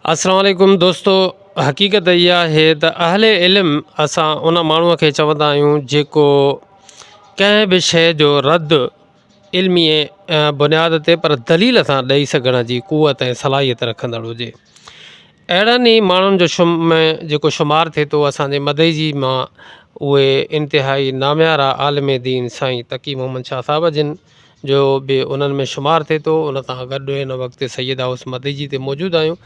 السلام عليڪم دوستو حقيقت اها آهي ته اهل علم اسان ان ماڻهوء کي چوندا آهيون جيڪو ڪنهن به شيء جو رد علمي بنياد تي پر دليل سان ڏئي سگهڻ جي قوت ۽ صلاحيت رکندڙ هجي اهڙن ئي ماڻهن جو شم ۾ جيڪو شمار ٿئي ٿو اسان جي مدئجي مان اهي انتهائي ناميارا عالم دين سائين تقي محمد شاهه صاحب جن جو به انهن ۾ شمار ٿئي ٿو ان سان گڏ هن وقت سيد هائوس مدئجي تي موجود آهيون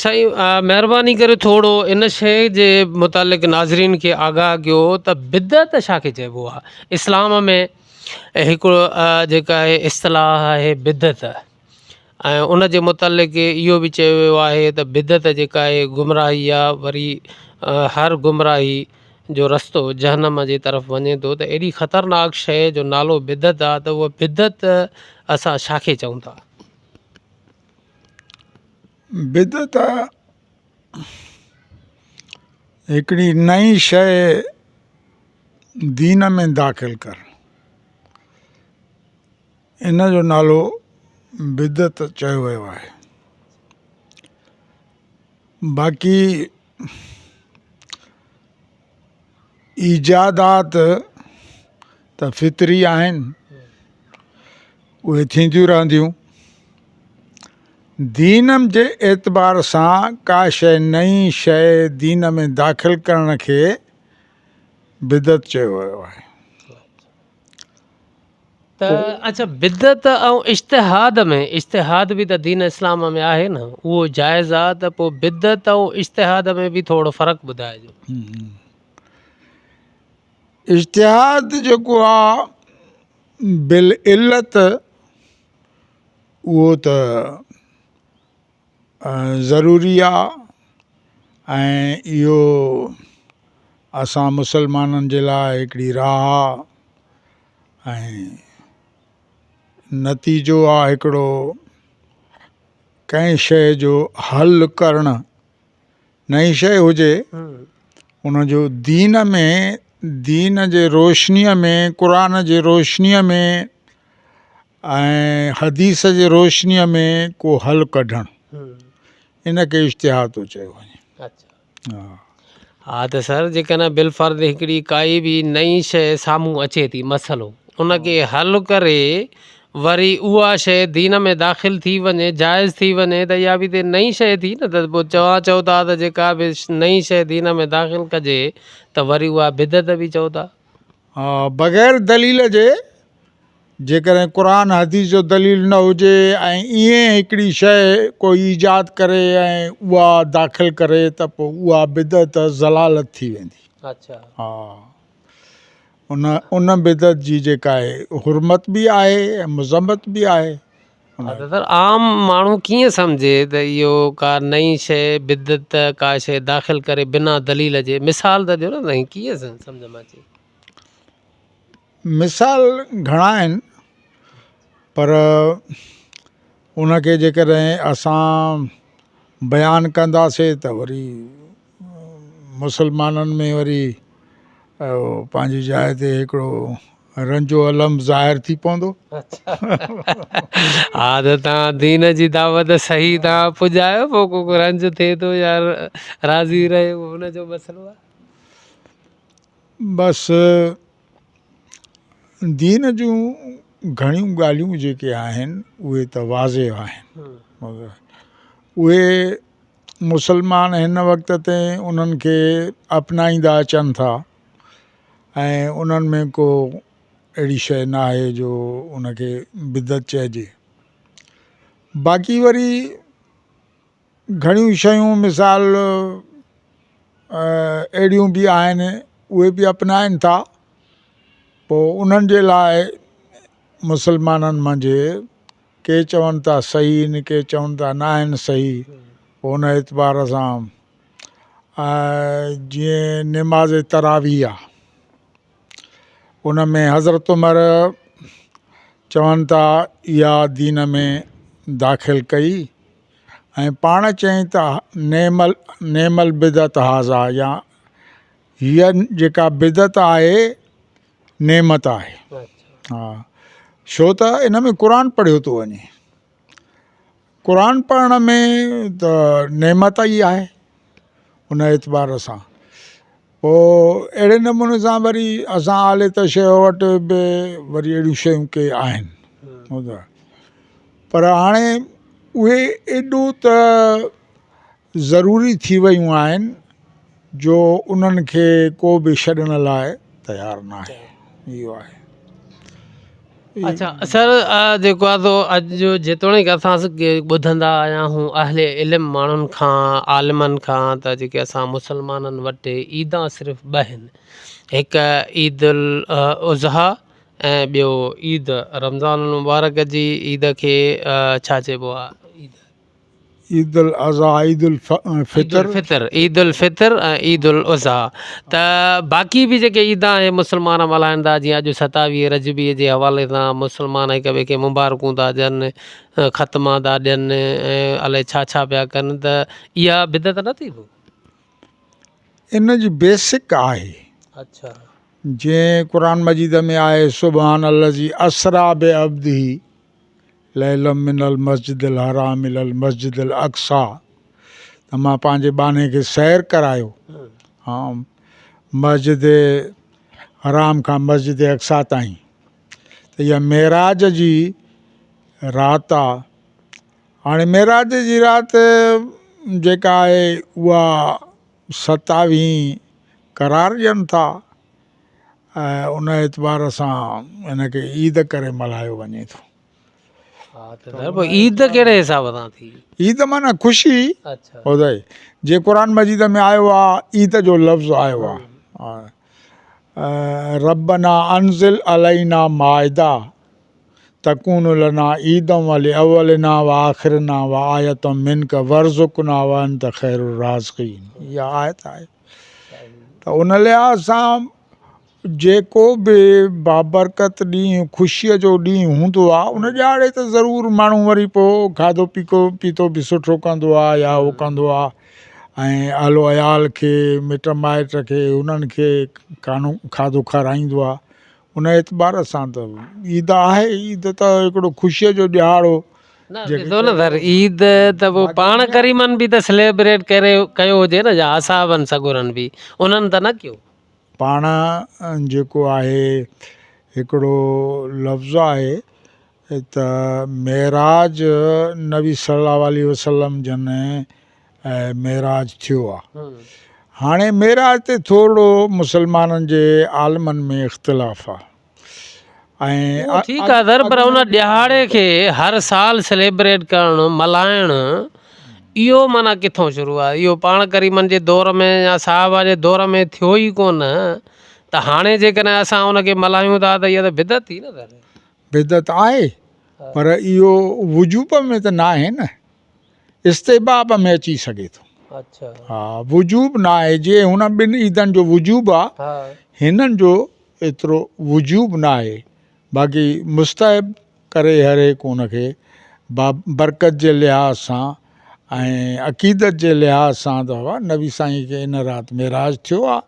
سائين مهرباني ڪري ٿورو ان شيء جي متعلق ناظرين کي آگاهه ڪيو ته بدعت ڇا کي چئبو آهي اسلام ۾ هڪڙو جيڪا آهي اصطلاح آهي بدعت ۽ ان جي متعلق اهو به چيو ويو آهي ته بدعت جيڪا آهي گمراهي آهي وري هر گمراهي جو رستو جهنم جي طرف وڃي ٿو ته ايڏي خطرناڪ شيء جو نالو بدعت آهي ته اها بدعت اسان ڇا کي چئون ٿا؟ بدعت هڪڙي نئين شيء دين ۾ داخل ڪرڻ. ان جو نالو بدعت چيو ويو آهي. باقي ايجادات ته فطري آهن اهي ٿينديون رهنديون. دين جي اعتبار سان ڪا شيء نئين شيء دين ۾ داخل ڪرڻ کي بدعت چيو ويو آهي. ته اڇا بدعت ۽ اجتهاد ۾ اجتهاد به ته دين اسلام ۾ آهي نه اهو جائز آ ته پوء بدعت ۽ اجتهاد ۾ به ٿورو فرق ٻڌائجو. اجتهاد جيڪو آ بالعلت اهو ته ضروري آ ۽ اهو اسان مسلمانن جي لاء هڪڙي راهه آ ۽ نتيجو آ هڪڙو ڪنهن شيء جو حل ڪرڻ نئين شيء هجي ان جو دين ۾ دين جي روشنيء ۾ قرآن جي روشنيء ۾ ۽ حديث جي روشنيء ۾ ڪو حل ڪڍڻ ان کي اجتهاد ٿو چيو وڃي. ها. ها ته سر جيڪڏهن بالفرض هڪڙي ڪائي به نئين شيء سامهون اچي ٿي مسئلو ان کي حل ڪري وري اها شيء دين ۾ داخل ٿي وڃي جائز ٿي وڃي ته اها به ته نئين شيء ٿي نه ته پوء چوان چئو ٿا ته جيڪا به نئين شيء دين ۾ داخل ڪجي ته وري اها بدعت به چئو ٿا. ها بغير دليل جي جيڪڏهن قرآن حديث جو دليل نه هجي ۽ ائين هڪڙي شيء ڪو ايجاد ڪري ۽ اها داخل ڪري ته پوء اها بدعت ضلالت ٿي ويندي. اڇا. ها ان ان بدعت جي جيڪا آهي حرمت به آهي ۽ مذمت به آهي. ها ته سر عام ماڻهو ڪيئن سمجهي ته اهو ڪا نئين شيء بدعت ڪا شيء داخل ڪري بنا دليل جي مثال ته ڏيو نه سائين ڪيئن سمجهه ۾ اچي. مثال گهڻا آهن پر ان کي جيڪڏهن اسان بيان ڪنداسي ته وري مسلمانن ۾ وري پنهنجي جاء تي هڪڙو رنج و الم ظاهر ٿي پوندو. ها ته تان دين جي دعوت صحيح تان پڄايو پوء ڪو رنج ٿئي ٿو يا راضي رهي ان جو مسئلو آهي. بس دين جون گهڻيون ڳالهيون جيڪي آهن اهي ته واضح آهن اهي مسلمان هن وقت تائين انهن کي اپنائيندا اچن ٿا ۽ انهن ۾ ڪو اهڙي شيء نه آهي جو ان کي بدعت چئجي باقي وري گهڻيون شيون مثال اهڙيون به آهن اهي به اپنائين ٿا پوء انهن جي لاء مسلمانن منجهه ڪي چون ٿا صحيح آهن ڪي چون ٿا نه آهن صحيح پوء ان اعتبار سان جيئن نماز تراويح آهي ان ۾ حضرت عمر چون ٿا اها دين ۾ داخل ڪئي ۽ پاڻ چيائين ته نعم نعم البدعت هذا يا هيء جيڪا بدعت آهي نعمت آهي ها ڇو ته ان ۾ قرآن پڙهيو ٿو وڃي. قرآن پڙهڻ ۾ ته نعمت ئي آهي ان اعتبار سان پوء اهڙي نموني سان وري اسان اهل تشيع وٽ به وري اهڙيون شيون ڪي آهن پر هاڻي اهي ايڏو ته ضروري ٿي ويون آهن جو انهن کي ڪو به ڇڏڻ لاء تيار ناهي اهو آهي. اڇا سر جيڪو آهي سو اڄ جيتوڻيڪ اسان ٻڌندا آيا آهيون اهل علم ماڻهن کان عالمن کان ته جيڪي اسان مسلمانن وٽ عيدان صرف ٻه آهن هڪ عيد الاضحيٰ ۽ ٻيو عيد رمضان المبارڪ جي عيد کي ڇا چئبو آهي عيد عيد الاضحيٰ عيد الفطر. فطر عيد الفطر ۽ عيد الاضحيٰ ته باقي به جيڪي عيدان اهي مسلمان ملهائن ٿا جيئن اڄ ستاويهه رجبي جي حوالي سان مسلمان هڪ ٻئي کي مبارڪون ٿا ڏين ختما ٿا ڏين ۽ الائي ڇا ڇا پيا ڪن ته اها بدعت نه ٿي پوء. ان جي بيسڪ آهي. اڇا. جيئن قرآن مجيد ۾ آهي سبحان الذي اسريٰ بعبده ليلا من المسجد الحرام الي المسجد الاقصيٰ ته مان پنهنجي ٻانهي کي سير ڪرايو ها مسجد حرام کان مسجد اقصيٰ تائين ته اها معراج جي رات آ هاڻي معراج جي رات جيڪا آهي اها ستاويهين قرار ڏين ٿا ۽ ان اعتبار سان ان کي عيد ڪري ملهايو وڃي ٿو. ها ته در پوء عيد ڪهڙي حساب سان ٿي؟ عيد معنيٰ خوشي. اڇا. ٻڌائي جي قرآن مجيد ۾ آيو آ عيد جو لفظ آيو آ ربنا انزل علينا مائده تڪون لنا عيدا ولاولنا وآخرنا وآية منڪ وارزقنا وانت خير الرازقين اها آيت آهي. ته ان لحاظ سان جيڪو به بابرڪت ڏينهن خوشيء جو ڏينهن هوندو آهي ان ڏهاڙي ته ضرور ماڻهو وري پوء کاڌو پيتو پيتو به سٺو ڪندو آهي يا هو ڪندو آهي ۽ اهل و عيال کي مٽ مائٽ کي انهن کي کانو کاڌو کارائيندو آهي ان اعتبار سان ته عيد آهي عيد ته هڪڙو خوشيء جو ڏهاڙو نه ڏسو نه سر عيد ته پوء پاڻ ڪريمن به ته سليبريٽ ڪري ڪيو هجي نه يا اصحابن سڳورن به انهن ته نه ڪيو. پاڻ جيڪو آهي هڪڙو لفظ آهي ته معراج نبي صلي الله عليه وسلم جن معراج ٿيو آ. هاڻي معراج تي ٿورڙو مسلمانن جي عالمن ۾ اختلاف آ ۽ اهو ٺيڪ آ سر پر ان ڏهاڙي کي هر سال سليبريٽ ڪرڻ ملهائڻ اهو معنيٰ ڪٿون شروع آ اهو پاڻ ڪريمن جي دور ۾ يا صحابه جي دور ۾ ٿيو ئي ڪونه ته هاڻي جيڪڏهن اسان ان کي ملهايون ٿا ته اها ته بدعت ٿي نه سر. بدعت آهي پر اهو وجوب ۾ ته ناهي نه. استحباب ۾ اچي سگهي ٿو. ها وجوب نه آهي جي هن ٻن عيدن جو وجوب آ هنن جو ايترو وجوب نه آهي باقي مستحب ڪري هر هڪ ان کي با برڪت جي لحاظ سان ۽ عقيدت جي لحاظ سان ته بابا نبي سائين کي ان رات معراج ٿيو آ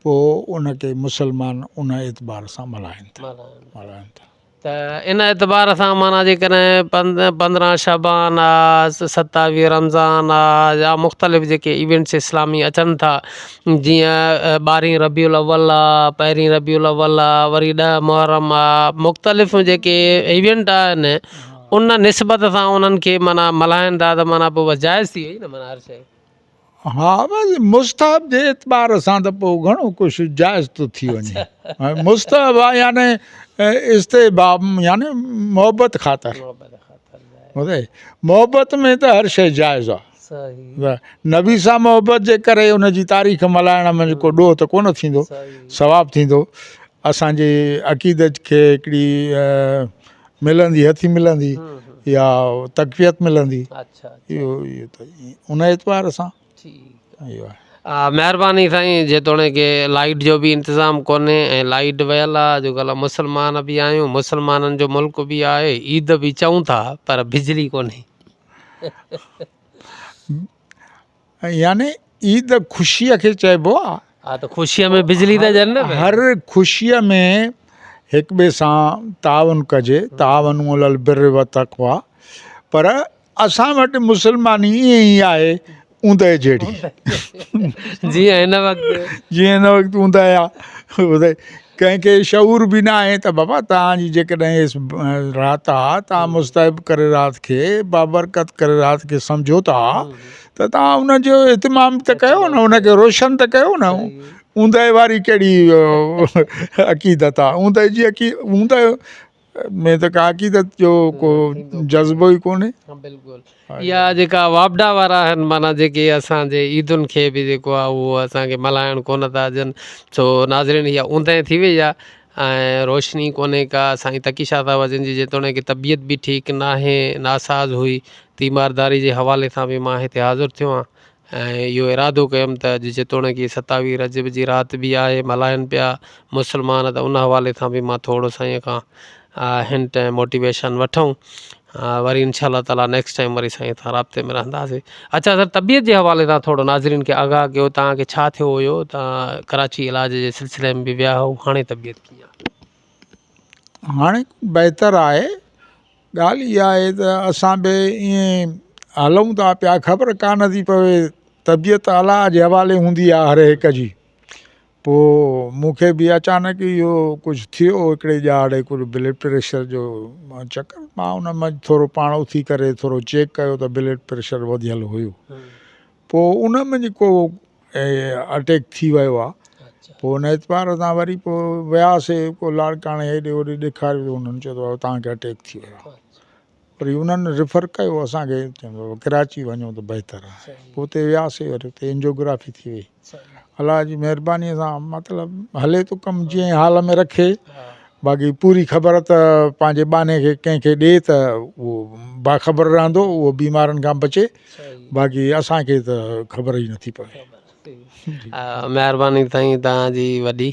پوء ان کي مسلمان ان اعتبار سان ملهائن ٿا ملهائن ٿا. ته ان اعتبار سان معنيٰ جيڪڏهن 15 شعبان آ، 27 رمضان آ يا مختلف جيڪي ايونٽس اسلامي اچن ٿا جيئن ٻارهين ربيع الاول آ، پهرين ربيع الاول آ، وري 10 محرم آ، مختلف جيڪي ايونٽ آهن ان نسبت سان انهن کي معنيٰ ملهائن ٿا ته معنيٰ پوء بس جائز ٿي وئي نه معنيٰ هر شيء. ها بس مستحب جي اعتبار سان ته پوء گهڻو ڪجهه جائز ٿو ٿي وڃي مستحب آ يعني استحباب يعني محبت خاطر محبت ۾ ته هر شيء جائز آ نبي سان محبت جي ڪري ان جي تاريخ ملهائڻ ۾ ڪو ڏوهه ته ڪونه ٿيندو ثواب ٿيندو اسانجي عقيدت کي هڪڙي ملندي هٿي ملندي يا تقويت ملندي اهو اهو ته ان اعتبار سان اهو آهي. مهرباني سائين جيتوڻيڪ لائيٽ جو به انتظام ڪونهي ۽ لائيٽ ويل آ اڄڪلهه مسلمان به آهيون مسلمانن جو ملڪ به آهي عيد به چئون ٿا پر بجلي ڪونهي. يعني عيد خوشيء کي چئبو آ. ها ته خوشيء ۾ بجلي ته ڏين نه. هر خوشيء ۾ هڪ ٻئي سان تعاون ڪجي، تعاونوا علي البر والتقويٰ، پر اسان وٽ مسلماني ائين ئي آهي اوندهه جهڙي. جيئن هن وقت. جيئن هن وقت اوندهه آ. ڪنهن کي شعور به نه آهي ته بابا توهان جي جيڪڏهن رات آ توهان مستحب ڪري رات کي بابرڪت ڪري رات کي سمجهو ٿا ته توهان ان جو اهتمام ته ڪيو نه ان کي روشن ته ڪيو نه اوندهه واري ڪهڙي عقيدت آ اوندهه جي اوندهه ۾ ته ڪا عقيدت جو ڪو جذبو ئي ڪونهي. بلڪل اها جيڪا واپڊا وارا آهن معنيٰ جيڪي اسان جي عيدن کي به جيڪو آهي اهو اسان کي ملهائڻ ڪونه ٿا ڏين سو ناظرين اها اوندهه ٿي وئي آهي ۽ روشني ڪونهي ڪا سائين تقي شاهه صاحب جن جي جيتوڻيڪ طبيعت به ٺيڪ ناهي ناساز هئي تيمارداري جي حوالي سان به مان هتي حاضر ٿيو آهيان ۽ اهو ارادو ڪيم ته اڄ جيتوڻيڪ هي ستاويهه رجب جي رات به آهي ملهائن پيا مسلمان ته ان حوالي سان به مان ٿورو سائين کان هنٽ ۽ موٽيويشن وٺون وري انشاء الله تعالي نيڪسٽ ٽائيم وري سائين سان رابطي ۾ رهنداسين اچا سر طبيعت جي حوالي سان ٿورو ناظرين کي آگاهه ڪيو توهان کي ڇا ٿيو هيو توهان ڪراچي علاج جي سلسلي ۾ به ويا هئو هاڻي طبيعت ڪيئن آهي؟ هاڻي بهتر آهي ڳالهه اها آهي ته اسان به ائين هلون ٿا پيا خبر ڪانه ٿي پوي طبيعت الله جي حوالي هوندي آهي هر هڪ جي پوء مون کي به اچانڪ اهو ڪجهه ٿيو هڪڙي ڄاڙي ڪجهه بلڊ پريشر جو چڪر مان ان ۾ ٿورو پاڻ اٿي ڪري ٿورو چيڪ ڪيو ته بلڊ پريشر وڌيل هيو پوء ان ۾ ڪو اٽيڪ ٿي ويو آ پوء ان اعتبار سان وري پوء وياسي ڪو لاڙڪاڻي هيڏي هوڏي ڏيکاريو ته انهن چيو ته توهان کي اٽيڪ ٿي ويو آ وري انهن ريفر ڪيو اسان کي چيو ڪراچي وڃو ته بهتر آ پوء اتي وياسي وري اتي انجيوگرافي ٿي وئي الله جي مهرباني سان مطلب هلي ٿو ڪم جيئن حال ۾ رکي باقي پوري خبر ته پنهنجي ٻانهي کي ڪنهن کي ڏي ته اهو باخبر رهندو اهو بيمارن کان بچي باقي اسان کي ته خبر ئي نٿي پوي. مهرباني سائين توهان جي وڏي.